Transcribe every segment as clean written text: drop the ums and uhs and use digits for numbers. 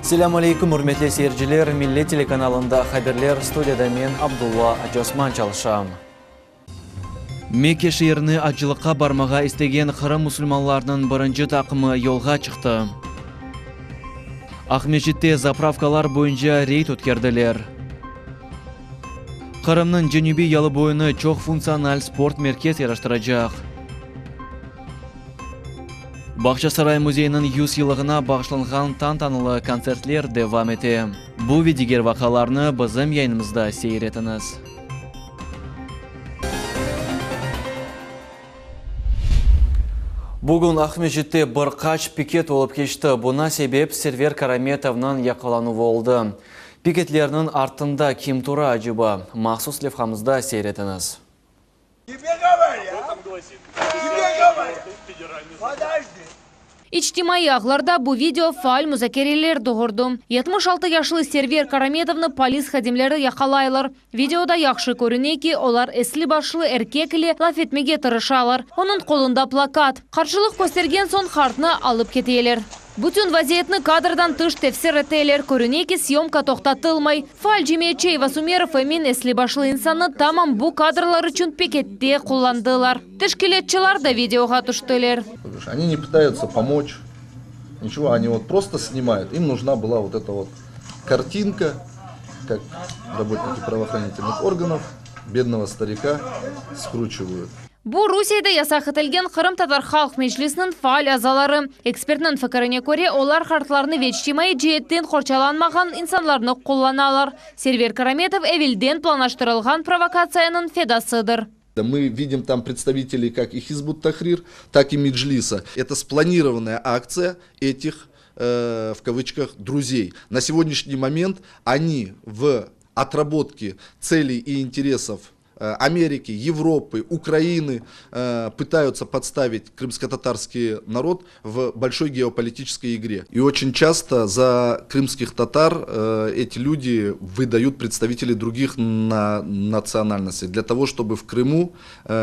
Selâm aleyküm, ürmetli seyirciler! Millet telekanalında haberler, studiyada men, Abdulla Acıosman çalışam. Mekke şeerine acılıqqa barmağa istegen Qırım musulmanlarınıñ birinci taqımı yolğa çıqtı. Aqmescitte zapravkalar boyunca reyd ötkerdiler. Qırımnıñ cenübiy yalıboyunı çoq funktsional sport merkez yaraştıracaq. Bağçasaray müzeyiniñ 100 yıllığına bağışlanğan tantanalı kontsertler devam ete. Bu ve diger vaqialarnı bizim yayınımızda seyir etiñiz. Bugün Aqmescitte bir qaç piket olıp keçti. Buña sebep Server Karametovnıñ yaqalanuvı oldı. Piketlerniñ artında kim tura aceba? Mahsus levhamızda seyir etiñiz. İçtimaiy ağlarda bu video faal muzakereler doğurdı. 76 yaşlı Server Karametovnı polis hadimleri yaqalaylar. Videoda yahşı körüne ki, olar esli-başlı erkek ile laf etmege tırışalar. Onıñ qolunda plakat. Qarşılıq köstergen soñ qartnı alıp keteler. Bütün vaziyetni kadrdan tış tefsir eteler, körüne ki, syomka toqtatılmay. Faal cemiyetçi Eyvaz Umerov emin, esli-başlı insannı tamam bu kadrlar içün pikette qullandılar. Teşkilâtçılar da videoğa tüştiler. Oni ne pıtаются pomoç, niçego, oni vot prosto snimayut, im nujna byla vot eta vot kartinka, kak rabotniki pravohranitelnih organov bednogo starika skruçivayut. Bu Rusiyede yasaq etilgen Qırımtatar halq Meclisiniñ faal azaları. Ekspertniñ fikirine köre, olar qartlarnı ve içtimaiy ceetten qorçalanmağan insanlarnı qullanalar. Server Karametov evelden planlaştırılğan provokatsiyanıñ fedasıdır. Mı vidim tam predstaviteley kak i Hizb ut-Tahrir, tak i Meclisa. Eto splanirovanaya aktsiya etih, v kavıçkah, druzey. Na segodnâşniy moment oni v otrabotke tseley i interesov Ameriki, Evropı, Ukrainı pıtayutsa podstavit krımskotatarskiy narod v bolşoy geopolitiçeskoy igre. I oçen çasto za krımskih tatar eti lüdi vıdayut predstaviteley drugih natsionalnostey dlâ togo, ştobı v Krımu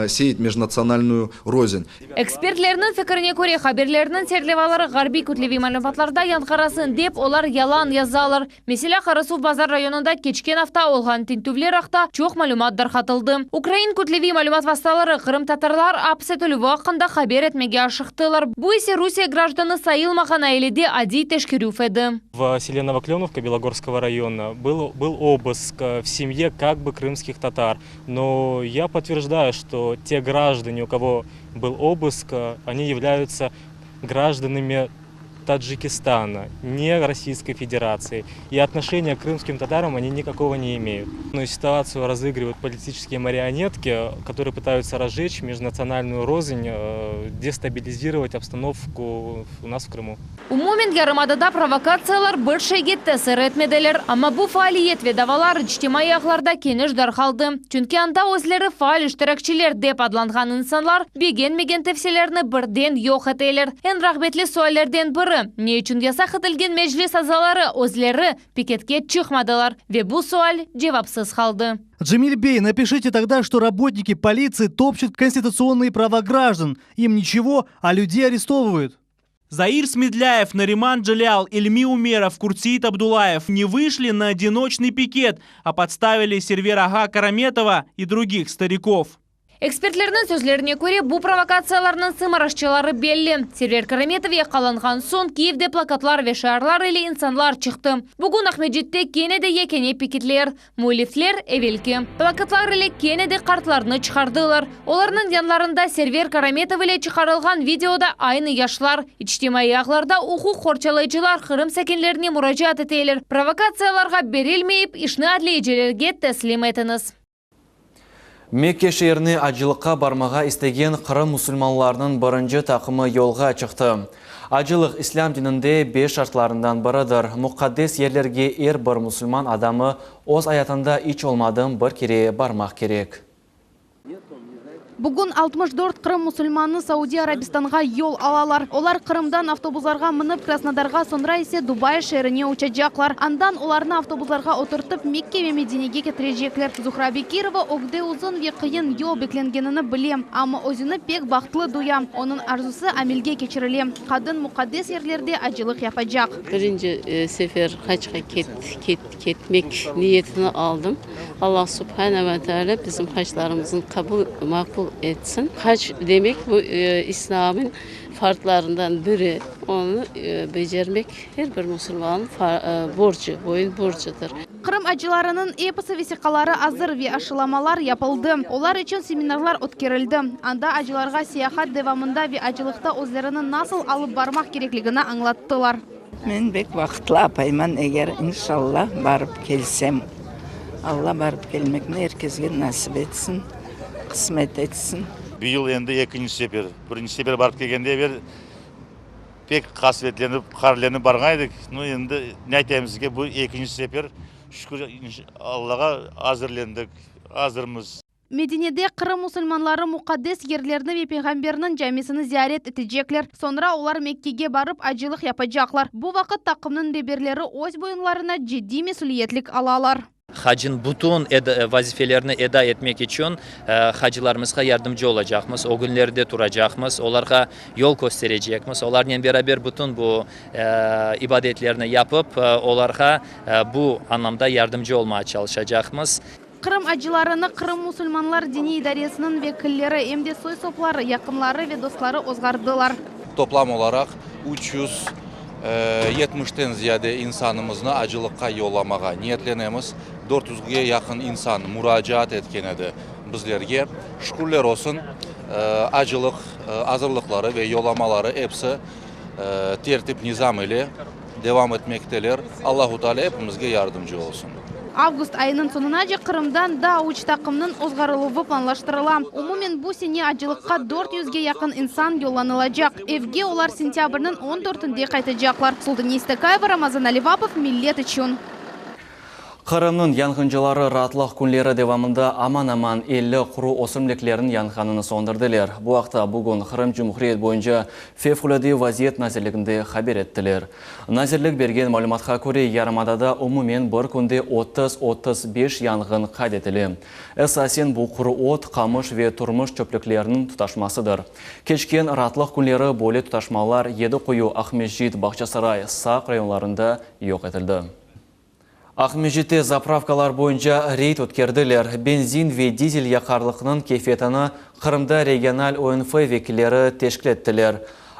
seyat mejnatsionalnuyu rozen. Ekspertlerniñ fikrine köre, haberlerniñ serlevaları ğarbiy kütleviy malümatlarda yañğırasın dep, olar yalan yazalar. Meselâ, Qarasuvbazar rayonında keçken afta olğan tintüvler aqta çoq malümat darqatıldı. Ukrain kütleviy malümat vastaları qırımtatarlar apis etilüvi aqqında haber etmege aşıqtılar, bu ise Rusiye grajdanı sayılmağan ailede adiy teşkerüv edi. V sele Novoklenovka Belogorskogo rayona byl byl obısk v semye kak bı krımskih tatar, no ya podtverjdayu, çto te grajdane, u kogo byl obısk, oni yavlâyutsa grajdanami Tadžikistana, ne Rossiyskoy Federatsii, i otnoşeniya k krımskim tataram oni nikakogo ne imeyut. No situatsiyu razıgrivayut politiçeskiye marionetki, kotorıye pıtayutsa razjeç mejnatsionalnuyu roznь, destabilizirovat obstanovku u nas v Krımu. Umumen, yarımadada provokatsiyalar bir şeyge tesir etmediler. Amma bu faaliyet ve davalar içtimaiy ağlarda keniş darqaldı. Çünki anda özleri faal iştirakçiler dep adlanğan insanlar begenmegen tevsiyelerni birden yoq eteler. Eñ rağbetli suallerden biri, ne içün yasaq etilgen Meclis azaları özleri piketke çıqmadılar? Ve bu sual cevapsız qaldı. Джемиль бей, напишите тогда, что работники полиции топчут конституционные права граждан. Им ничего, а людей арестовывают. Заир Смедляев, Нариман Джалял, Ильми Умеров, Куртсеит Абдулаев не вышли на одиночный пикет, а подставили Сервера ağa Караметова и других стариков. Ekspertlerniñ sözlerine köre, bu provokatsiyalarnıñ sımarışçıları belli. Server Karametov yaqalanğan soñ Kiyevde plakatlar ve şiarlar ile insanlar çıqtı. Bugün Aqmescitte kene de yekâne piketler. Müellifler, evelki plakatlar ile kene de qartlarnı çıqardılar. Olarnıñ yanlarında Server Karametov ile çıqarılğan videoda aynı yaşlar. İçtimaiy ağlarda uquq qorçalayıcılar Qırım sakinlerine muracaat eteler, provokatsiyalarğa berilmeyip, işni adliyecilerge teslim etiñiz. Mekke şeerine acılıqqa barmağa istegen Qırım musulmanlarınıñ birinci taqımı yolğa çıqtı. Acılıq, islâm dininde beş şartlarından biridir. Muqaddes yerlerge er bir musulman adamı öz ayatında iç olmadım bir kere barmaq kerek. Bugün 64 Qırım musulmanı Saudiy Arabistanğa yol alalar. Olar Qırımdan avtobuslarğa minip Krasnodarğa, soñra ise Dubai şeerine uçacaqlar. Andan olarnı avtobuslarğa oturtıp Mekke ve Medinege ketirecekler. Zuhra Bekirova ögde uzun ve qıyın yol beklengenini bile, amma özüni pek bahtlı duya. Onıñ arzusı amelge keçirile, qadın muqaddes yerlerde acılıq yapacaq. Birinci sefer hacğa ketmek niyetini aldım. Allah Subhane ve Teala bizim haclarımıznı qabul, maqbul etsin. Hac demek, bu İslâmın fartlarından biri, onı becermek her bir musulmannıñ borcu, boyun borcudır. Qırım acılarınıñ episi vesiqaları azır ve aşılamalar yapıldı. Olar içün seminarlar ötkerildi. Anda acılarğa seyahat devamında ve acılıqta özlerini nasıl alıp barmaq kerekligini añlattılar. Men bek vaqıtlı apayman, eger inşalla barıp kelsem. Alla barıp kelmekni er kesge nasip etsin, qısmet etsin. Bu yıl endi ekinci sefer. Birinci sefer barıp kelgende evel pek qasvetlenip, qaarlenip barğan edik. Nu, endi ne aytayım sizge, bu ekinci sefer, şükür Allağa, azırlendik, azırmız. Medinede Qırım musulmanları muqaddes yerlerni ve Peyğamberniñ camisini ziyaret etecekler. Soñra olar Mekkege barıp acılıq yapacaqlar. Bu vaqıt taqımnıñ reberleri öz boyunlarına ciddiy mesüliyetlik alalar. Hacın bütün vazifelerini eda etmek içün hacılarımızğa yardımcı olacaqmız, ögünlerinde turacaqmız, olarğa yol kösterecekmiz, olarnen beraber bütün bu ibadetlerni yapıp, olarğa bu añlamda yardımcı olmağa çalışacaqmız. Qırım acılarını Qırım musulmanlar diniy idaresiniñ vekilleri, em de soy-sopları, yaqınları ve dostları ozğardılar. Toplam olaraq 370-ten ziyade insanımıznı acılıqqa yollamağa niyetlenemiz. Dört yüzge yaqın insan muracaat etken edi bizlerge. Şükürler olsun, acılıq azırlıqları ve yollamaları episi tertip-nizam ile devam etmekteler. Allahu Teala epimizge yardımcı olsun. Avgust ayınıñ soñunace Qırımdan daa üç taqımnıñ ozğarıluvı planlaştırıla. Umumen bu sene acılıqqa dört yüzge yaqın insan yollanılacaq. Evge olar sentâbrniñ on dörtünde qaytacaqlar. Sultaniye İstakayeva, Ramazan Alivapov, Millet içün. Qırımnıñ yanğıncıları raatlıq künleri devamında aman-aman 50 quru ösümliklerniñ yanğanını söndürdiler. Bu aqta bugün Qırım Cumhuriyet boyunca Fevqulâde vaziyet nazirliginde haber ettiler. Nazirlik bergen malümatqa köre, yarımadada umumen bir künde 30-35 yanğın qayd etile. Esasen bu quru ot, qamış ve turmuş çöplükleriniñ tutaşmasıdır. Keçken raatlıq künleri böyle tutaşmalar Yedi Quyu, Aqmescit, Bağçasaray, Saq rayonlarında yoq etildi. Aqmescitte zapravkalar boyunca reyd ötkerdiler. Benzin ve dizel yaqarlıqnıñ keyfiyetini Qırımda regional ONF vekilleri teşkil ettiler.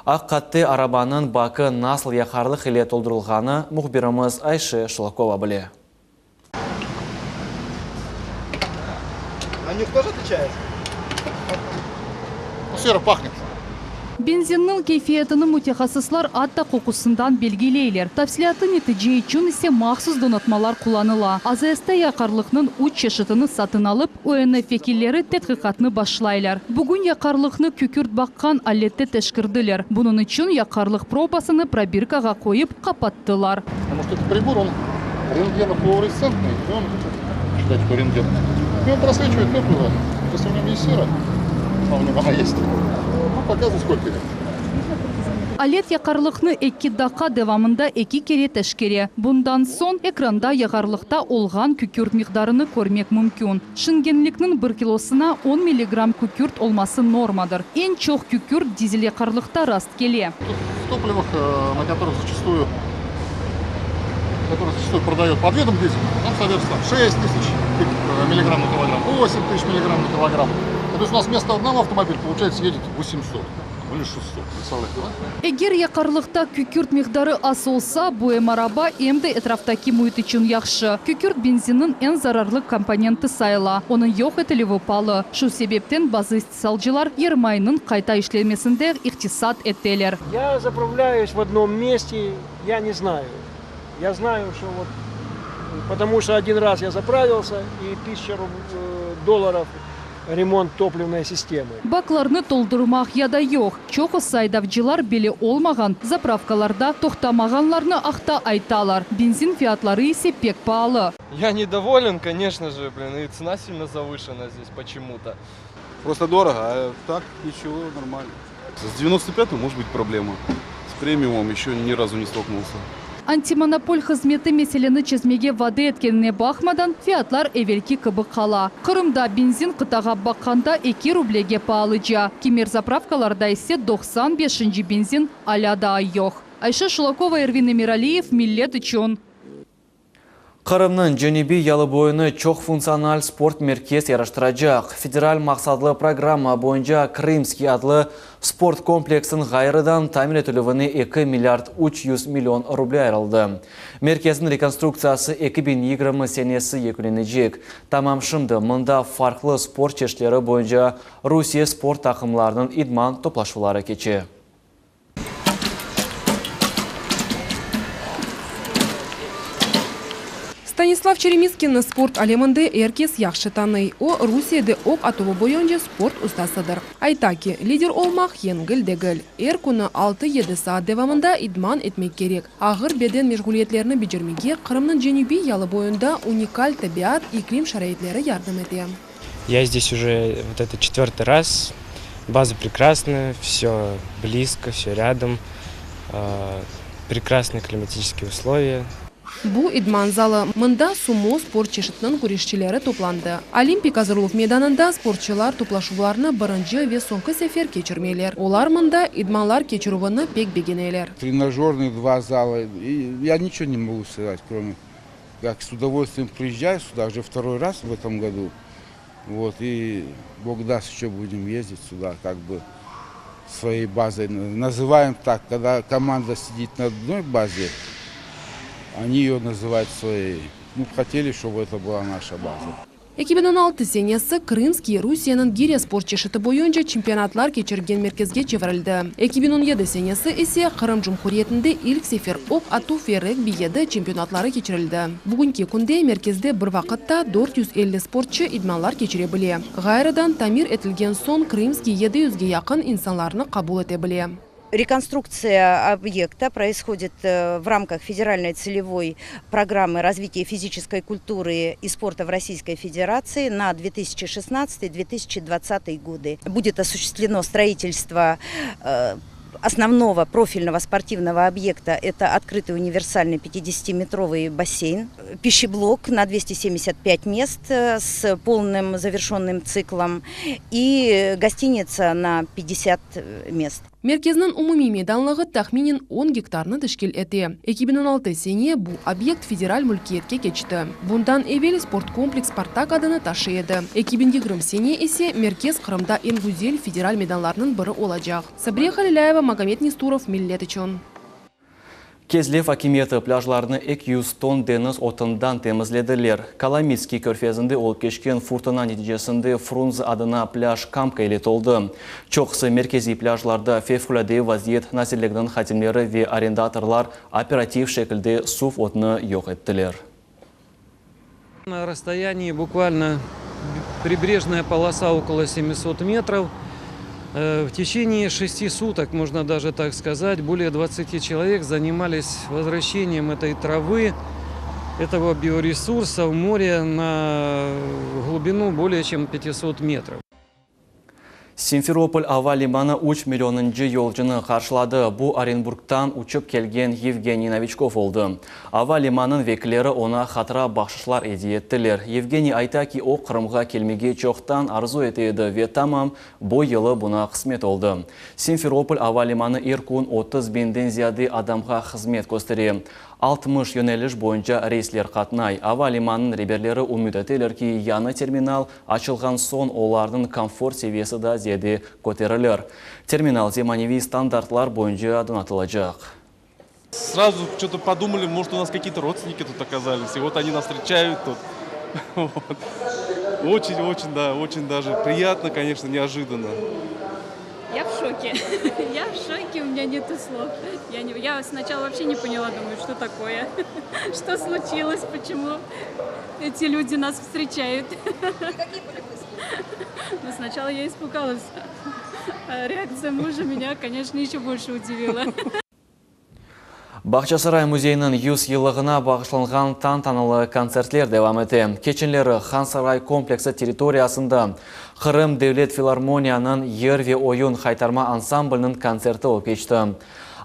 Aqiqatte arabanıñ bakı nasıl yaqarlıq ile toldurılğanı mühbirimiz Ayşe Şulakova bile. Na nюх тоже отличается? Ну, сера пахнет. Benzinniñ keyfiyetini mütehassıslar atta qoqusından belgileyler. Tafsilâtlı netice içün ise mahsus donatmalar qullanıla. AZSte yaqarlıqnıñ üç çeşitini satın alıp, UNF vekilleri tedqiqatnı başlaylar. Bugün yaqarlıqnı kükürt baqqan alette teşkirdiler. Bunıñ içün yaqarlıq probasını probirkağa qoyıp, qapattılar. Потому что этот прибор, он рентгенофлуоресцентный, и он, что такое рентген, и он просвечивает топливо, если в нем есть сера, а у него она есть, он показывает, сколько ее. Alet yaqarlıqnı eki daqqa devamında eki kere teşkere. Bundan soñ ekranda yaqarlıqta olğan kükürt miqdarını körmek mümkün. Şingenlikniñ bir kilosına on milligramm kükürt olması normadır. Eñ çoq kükürt dizel yaqarlıqta rast kele. V toplivах, на которых зачастую, которые зачастую продают под видом дизеля, там содержится 6 тысяч миллиграмм на килограмм, 8 тысяч миллиграмм на килограмм. То есть у нас вместо одного автомобиля, получается, едет 800 или 600, представляете, да? Eger yaqarlıqta kükürt miqdarı az olsa, bu em araba, em de etraftaki müit içün yahşı. Kükürt benzinniñ eñ zararlı komponenti sayıla. Onıñ yoq etilüvi paalı. Şu sebepten bazı istisalcılar yermaynıñ qayta işlemesinde iqtisat eteler. Я заправляюсь в одном месте, я не знаю. Я знаю, что вот, потому что один раз я заправился и 1000 долларов ремонт топливной системы. Baklarnı toldurmaq ya da yoq, çoqusı aydavcılar belli olmağan zapravkalarda toqtamağanlarını aqta aytalar. Benzin fiyatları ise pek paalı. Я недоволен, конечно же, блин, и цена сильно завышена здесь почему-то. Просто дорого, а так ничего, нормально. С 95-м может быть проблема. С премиумом еще ни разу не столкнулся. Antimonopol hızmeti meseleni çezmege vade etkenine baqmadan, fiyatlar evelki kibi qala. Qırımda benzin qıtağa baqqanda eki rublege paalıca, kimer zapravkalarda ise 95-nci benzin alâ daa yoq. Ayşe Şulakova, Ervin Emiraliyev, Millet içün. Qırımnıñ cenübiy yalıboyunı çoqfuntsional sport merkez yaraştıracaq. Federal maqsatlı programma boyunca Krımskiy adlı sport kompleksiniñ ğayrıdan tamir etilüvine 2 milliard 300 million ruble ayırıldı. Merkezniñ rekonstruktsiyası 2020 senesi yekünlenecek. Tamam şimdi mında farqlı sport çeşitleri boyunca Rusiye sport taqımlarınıñ idman toplaşuvları keçe. Stanislav Çeremiskinni sport aleminde er kes yahşı tanıy. O, Rusiyede oq atuvı boyunca sport ustasıdır. Ayta ki, lider olmaq yengil degil. Er künü altı-yedi saat devamında idman etmek kerek. Ağır beden meşğuliyetlerini becermege Qırımnıñ cenübiy yalı boyunda unikal tabiat, iklim şaraitleri yardım ete. Я здесь уже вот это четвертый раз. База прекрасная, все близко, все рядом, прекрасные klimatiskie условия. Bu idman zalı. Mında sumo sport çeşitiniñ küreşçileri toplandı. Olimpik azırluv meydanında sportçılar toplaşuvlarnı birinci ve soñki sefer keçirmeyler. Olar mında idmanlar keçirüvini pek begeneler. Тренажерный два зала. И я ничего не могу сказать, кроме как с удовольствием приезжаю сюда уже второй раз в этом году. Вот, и Бог даст, еще будем ездить сюда, как бы своей базой. Называем так, когда команда сидит на одной базе, они ее называют своей. Мы хотели, чтобы это была наша база. 2016 senesi Krımskiy Rusiyeniñ girya sport çeşiti boyunca çempionatlar keçirgen merkezge çevirildi. 2017 senesi ise Qırım Cumhuriyetinde ilk sefer oq atuv ve regbi yedi çempionatları keçirildi. Bugünki künde merkezde bir vaqıtta 450 sportçı idmanlar keçire bile. Ğayrıdan tamir etilgen soñ Krımskiy yedi yüzge yaqın insanlarnı qabul ete bile. Rekonstruktsiya объекта происходит в рамках федеральной целевой программы развития физической культуры и спорта в Российской Федерации на 2016-2020 годы. Будет осуществлено строительство основного профильного спортивного объекта – это открытый универсальный 50-метровый бассейн, пищеблок на 275 мест с полным завершенным циклом и гостиница на 50 мест. Merkezniñ umumiy meydanlığı tahminen on gektarnı teşkil ete. 2016 sene bu obyekt federal mülkiyetke keçti. Bundan evel sportkompleks Spartak adını taşıy edi. 2020 sene ise merkez Qırımda eñ güzel federal meydanlarnıñ biri olacaq. Sabriye Halilâyeva, Magomed Nesturov, Millet içün. Kezlev akimiyeti plâjlarnı 200 ton deñiz otundan temizlediler. Kalamitskiy körfezinde olıp keçken furtuna neticesinde Frunze adına plâj kamka ile toldı. Çoqusı merkeziy plâjlarda Fevqulâde vaziyet nazirliginiñ hadimleri ve arendatorlar operativ şekilde suv otunı yoq ettiler. На расстоянии буквально прибрежная полоса около 700 метров. В течение шести суток, можно даже так сказать, более 20 человек занимались возвращением этой травы, этого биоресурса в море на глубину более чем 500 метров. Simferopol ava limanı üç millionıncı yolcunı qarşıladı. Bu Orenburgdan uçıp kelgen Yevgeniy Noviçkov oldı. Ava limanınıñ vekilleri oña hatıra bahşışlar ediye ettiler. Yevgeniy ayta ki, o Qırımğa kelmege çoqtan arzu ete edi ve tamam bu yılı buña qısmet oldı. Simferopol ava limanı er kün 30 biñden ziyade adamğa hızmet köstere. 60 yöneliş boyunca reysler qatnay. Ava limanınıñ reberleri ümüt eteler ki, yañı terminal açılğan soñ olarnıñ komfort seviyesi daa ziyade köterilir. Terminal zemaneviy standartlar boyunca donatılacaq. Сразу что-то подумали, может, у нас какие-то родственники тут оказались, и вот они нас встречают тут. Вот. Очень, очень, да, очень даже приятно, конечно, неожиданно. Я в шоке. Я в шоке, у меня нету слов. Я, не, я сначала вообще не поняла, думаю, что такое, что случилось, почему эти люди нас встречают. Какие были мысли? Но сначала я испугалась. А реакция мужа меня, конечно, еще больше удивила. Bağçasaray müzeyiniñ 100 yıllığına bağışlanğan tantanalı kontsertler devam ete. Keçenleri Hansaray kompleksi territoriyasında Qırım devlet filarmoniyanıñ yır ve oyun Haytarma ansambliniñ kontserti olıp keçti.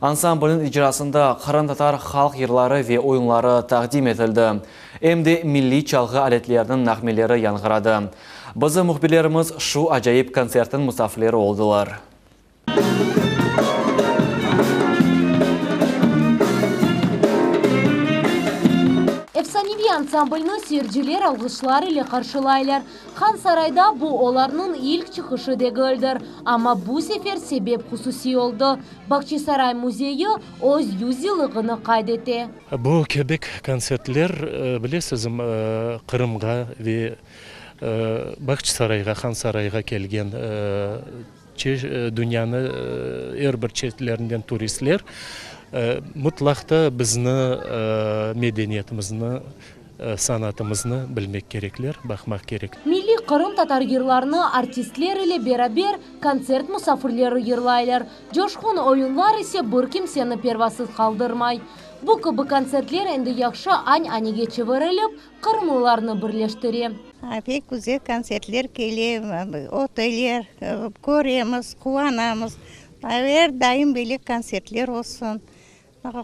Ansamblniñ icrasında qırımtatar halq yırları ve oyunları taqdim etildi, em de milliy çalğı aletleriniñ nağmeleri yañğıradı. Bizim mühbirlerimiz şu acayip kontsertniñ musafirleri oldılar. Efsaneviy ansamblni seyirciler alğışlar ile qarşılaylar. Han Sarayda bu olarnıñ ilk çıqışı degildir. Amma bu sefer sebep hususiy oldı, Bağçasaray müzeyi öz yüzyıllığını qayd ete. Bu kibi kontsertler, bilesiz, Qırımğa ve Bağçasarayğa, Han Sarayğa kelgen dünyanı er bir çetlerinden turistler mıtlaq da bizni medeniyetimizni, sanatımıznı bilmek kerekler, baqmaq kerek. Milliy qırımtatar yırlarını artistler ile beraber kontsert musafirleri yırlaylar. Coşqun oyunlar ise bir kimseni pervasız qaldırmay. Bu kibi kontsertler endi yahşı añ-anege çevirilip, qırımlılarnı birleştire. Pek güzel kontsertler kele, öteler, köremiz, quvanamız. Er daim böyle kontsertler olsun,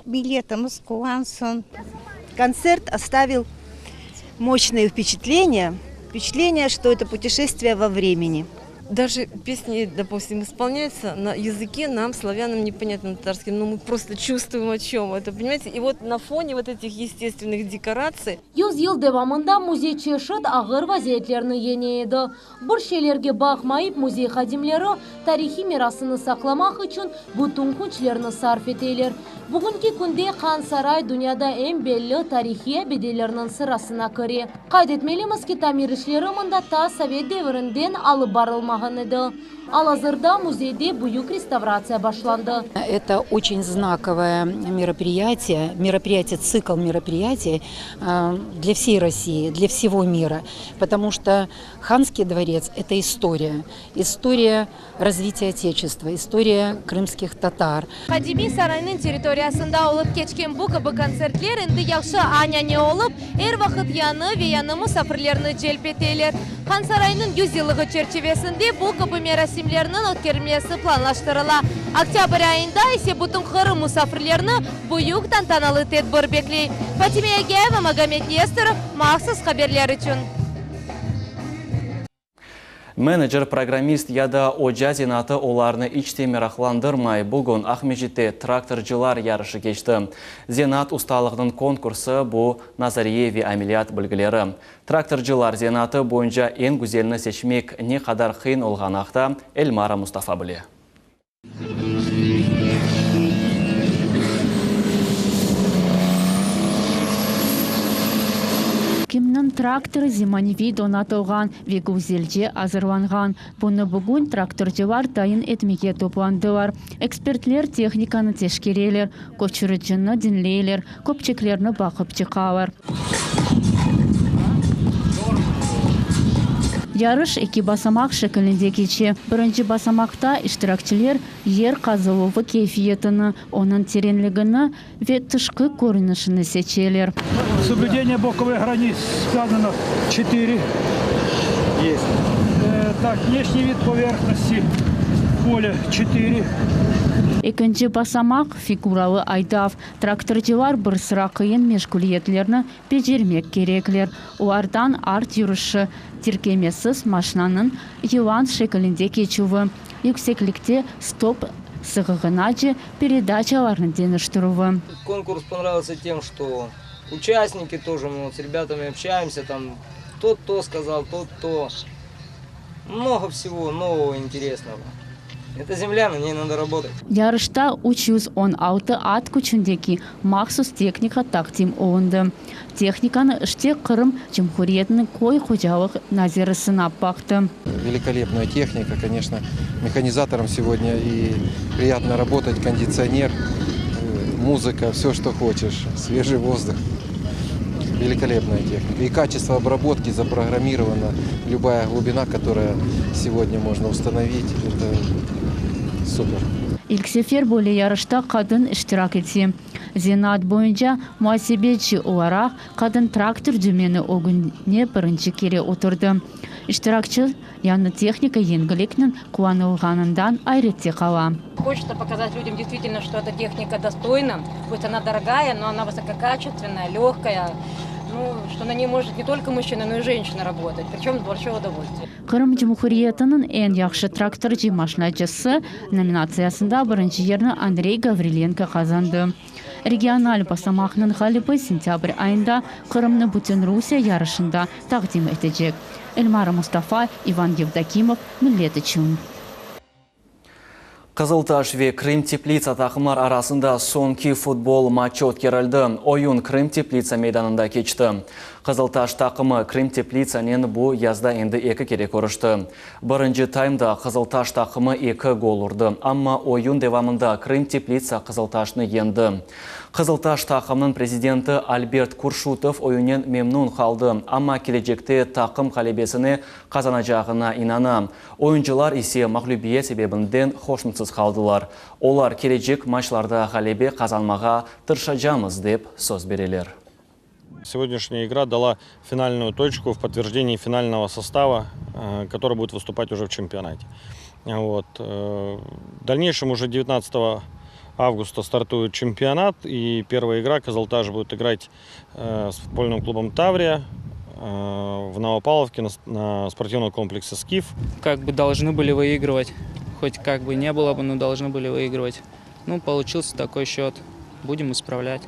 milletimiz quvansın. Kontsert ostavil moşçnoye vpeçatleniye, vpeçatleniye, çto eto puteşestviye vo vremeni. Даже песни, допустим, исполняются на языке нам, славянам, непонятном татарским, но мы просто чувствуем, о чем это, понимаете? И вот на фоне вот этих естественных декораций... Yüz yıl devamında müzey çeşit ağır vaziyetlerni yeñe edi. Bir şeylerge baqmayıp, müzey hadimleri tarihiy mirasını saqlamaq içün bütün küçlerini sarf eteler. Bugünki künde Han Saray dünyada eñ belli tarihiy abidelerniñ sırasına kire. Qayd etmelimiz ki, tamir işleri mında ta sovet devirinden alıp barılmağan edi. Al-azırda müzeyde büyük restavratsiya başlandı. Это очень знаковое мероприятие, мероприятие, цикл мероприятий для всей России, для всего мира, потому что Ханский дворец – это история, история развития Отечества, история крымских татар. Qadimiy saraynıñ territoriyasında olıp keçken bu kibi kontsertler endi yahşı anane olıp, er vaqıt yañı ve yañı musafirlerni celp eteler. Han Saraynıñ 100 yıllığı çerçivesinde bu kibi merasimlerniñ ötkerilmesi planlaştırıla. Oktâbr ayında ise bütün Qırım musafirlerini büyük tantanalı tedbir bekley. Fatime Yagayeva, Magomed Nesterov, mahsus haberler içün. Menecer, programmist ya da oca zenaatı olarnı iç te meraqlandırmay. Bugün Aqmescitte traktorcılar yarışı keçti. Zenaat ustalığınıñ konkursı, bu nazariye ve ameliyat bilgileri. Traktorcılar zenaatı boyunca eñ güzelini seçmek ne qadar qıyın olğanı aqta Elmara Mustafa bile. Kimniñ traktorı zemaneviy donatılğan ve güzelce azırlanğan? Bunı bugün traktorcılar tayin etmege toplandılar. Ekspertler tehnikanı teşkereler, köçüricini diñleyler, köpçeklerni baqıp çıqalar. Yarış eki basamaq şekilinde keçe. Birinci basamaqta iştirakçiler yer qazıluvı keyfiyetini, onıñ terenligini ve tışqı körünişini seçeler. Soblüdeniye bokovıh granits сказано çetıre est. Tak, vneşniy vid poverhnosti polâ çetıre. Ekinci basamaq, figuralı aydav. Traktorcılar bir sıra qıyın meşğuliyetlerni becermek kerekler. Olardan art yürüşi, tirkemesiz maşinanıñ yılan şekilinde keçüvi, yükseklikte stop sığığınace peredaçalarnı deñiştirüvi. Конкурс понравился тем, что участники тоже, мы вот с ребятами общаемся, там тот то сказал, тот то. Много всего нового, интересного. Это земля, на ней надо работать. Yarışta 316 at küçündeki mahsus tehnika taqdim olundı. Tehnikanı işte Qırım Cumhuriyetiniñ köy hocalıq naziri sınap baqtı. Великолепная техника, конечно, механизаторам сегодня и приятно работать, кондиционер, музыка, все, что хочешь, свежий воздух. Великолепная техника. И качество обработки запрограммировано. Любая глубина, которая сегодня можно установить, это супер. İlk sefer böyle yarışta qadın iştirak ete. Zenaat boyunca muasebeci olaraq qadın traktor dümeni ögüne birinci kere oturdı. İştirakçi yañı tehnika yengilliknen qullanılğanından ayrette qala. Хочется показать людям действительно, что эта техника достойна, пусть она дорогая, но она высококачественная, легкая, ну, что на ней может не только мужчина, но и женщина работать, причем с большое удовольствие. Qırım Cumhuriyetiniñ eñ yahşı traktorcı maşinacısı nominatsiyasında birinci yerni Andrey Gavrilenko qazandı. Regional basamaqnıñ ğalibi sentâbr ayında Qırımnı Bütünrusiye yarışında taqdim etecek. Elmara Mustafa, İvan Yevdokimov, Millet içün. Qızıltaş ve Krım-Teplitsa taqımlar arasında soñki futbol matçı ötkerildi. Oyun Krım-Teplitsa meydanında keçti. Qızıltaş taqımı Krım-Teplitsanen bu yazda endi eki kere körüşti. Birinci taymda Qızıltaş taqımı eki gol urdı, amma oyun devamında Krım-Teplitsa Qızıltaşnı yendi. Qızıltaş taqımnıñ prezidenti Albert Kurşutov oyunnen memnun qaldı, amma kelecekte taqım ğalebesini qazanacağına inana. Oyuncılar ise mağlübiyet sebebinden hoşnutsız qaldılar. Olar kelecek maçlarda ğalebe qazanmağa tırışacamız, dep söz bereler. Сегодняшняя игра дала финальную точку в подтверждении финального состава, который будет выступать уже в чемпионате. Вот. В дальнейшем уже 19 августа стартует чемпионат, и первая игра Кызылташ будет играть с футбольным клубом «Таврия» в Новопавловке на спортивном комплексе «Скиф». Как бы должны были выигрывать, хоть как бы не было бы, но должны были выигрывать. Ну, получился такой счет. Будем исправлять.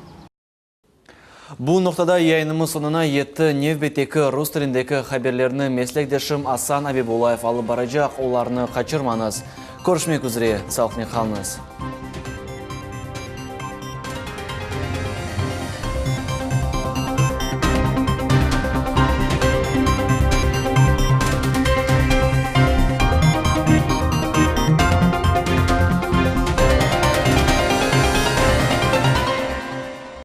Bu noqtada yayınımız soñuna yetti. Nevbetteki rus tilindeki haberlerni meslekdeşim Asan Abibullayev alıp baracaq, olarnı qaçırmañız. Körüşmek üzre, sağlıqnen qalıñız.